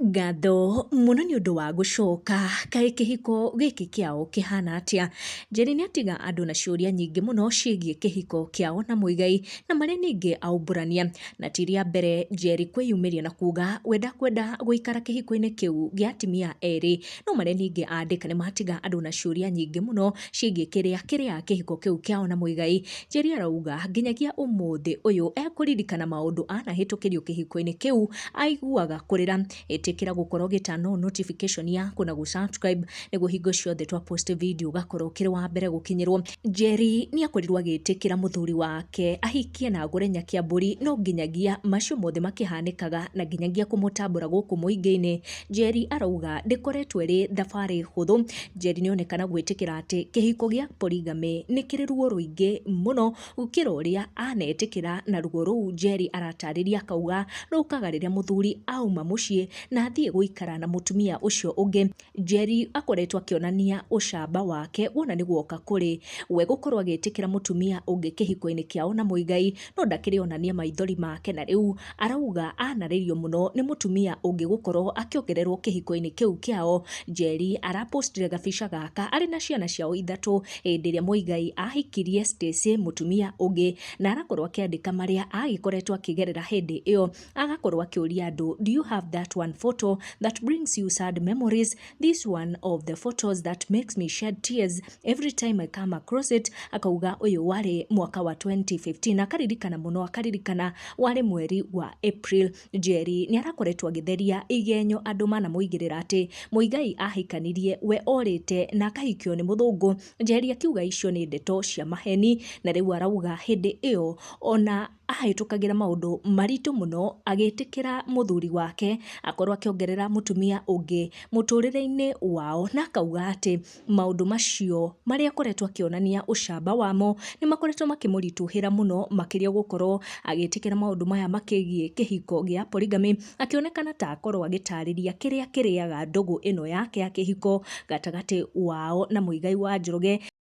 Ngatho mũno nĩ ũndũ wa gũcoka, kaĩ kĩhiko gĩkĩ kĩao kĩhana atĩa? Njeri nĩ atiga andũ na ciũria nyingĩ mũno ciĩgiĩ kĩhiko kĩao na Muigai na marĩa ningĩ aumbũrania. Na ti rĩa mbere Njeri kwĩyumĩria na kuga we ndakwenda gũikara kĩhiko-inĩ kĩu gĩa atimia erĩ, no marĩa ningĩ andĩka nĩ matiga andũ na ciũria nyingĩ mũno ciĩgiĩ kĩrĩa kĩrĩa kĩhiko kĩu kĩao na Muigai. Njeri arauga nginyagia ũmũthĩ ũyũ ekũririkana maũndũ anahĩtũkĩrio kĩhiko-inĩ kĩu aiguaga kũrĩra. Ĩtĩkĩra gũkorwo ũgĩturn on notification yaku na gũ-subscribe nĩguo hingo ciothe twa post video ũgakorwo ũkĩrĩ wa mbere gũkinyĩrwo. Njeri nĩ akorirwo agĩtĩkĩra mũthuri wake ahikie na agũre Nyakiambũri, no nginyagia macio mothe makĩhanĩkaga na nginyagia kũmũtambũra gũkũ mũingĩ-inĩ, Njeri arauga ndĩkoretwo ĩrĩ thabarĩ hũthũ. Njeri nĩ onekana gwĩtĩkĩra atĩ kĩhiko gĩa polygamy nĩ kĩrĩ ruo rũingĩ mũno gũkĩra ũrĩa anetĩkĩra, na ruo rũu Njeri aratarĩria akauga rũkaga rĩrĩa mũthuri auma mũciĩ na athiĩ gũikara na mũtumia ũcio ũngĩ. Njeri akoretwo akĩonania ũcamba wake wona nĩ guoka kũrĩ we gũkorwo agĩtĩkĩra mũtumia ũngĩ kĩhiko-inĩ kĩao na Muigai, no ndakĩrĩ onania maithori make, na rĩu arauga anarĩrio mũno nĩ mũtumia ũngĩ gũkorwo akĩongererwo kĩhiko-inĩ kĩu kĩao. Njeri arapostire gabica gaka arĩ na ciana ciao ithatũ hĩndĩ ĩrĩa Muigai ahikirie Stacy mũtumia ũngĩ, na arakorwo akĩandĩka marĩa agĩkoretwo akĩgerera hĩndĩ ĩyo, agakorwo akĩũria andũ, "Do you have that one photo that brings you sad memories? This one of the photos that makes me shed tears every time I come across it." Akauga ũyũ warĩ mwaka wa 2015, akaririkana mũno, akaririkana warĩ mweri wa April. Njeri nĩ arakoretwo agĩtheria igenyo andũ manamũigĩrĩra atĩ Muigai ahikanirie we orĩte na akahikio nĩ mũthũngũ. Njeri akiuga icio nĩ ndeto cia maheni, na rĩu arauga hĩndĩ ĩyo ona ahĩtũkagĩra maũndũ maritũ mũno agĩtĩkĩra mũthuri wake akorwo akĩongerera mũtumia ũngĩ mũtũrĩre-inĩ wao, na akauga atĩ maũndũ macio marĩa akoretwo akĩonania ũcamba wamo nĩ makoretwo makĩmũritũhĩra mũno, makĩria gũkorwo agĩtĩkĩra maũndũ maya makĩgiĩ kĩhiko gĩa polygamy, akĩonekana ta akorwo agĩtarĩria kĩrĩa kĩrĩaga ndũgũ ĩno yake ya kĩhiko gatagatĩ wao na Muigai wa Njoroge.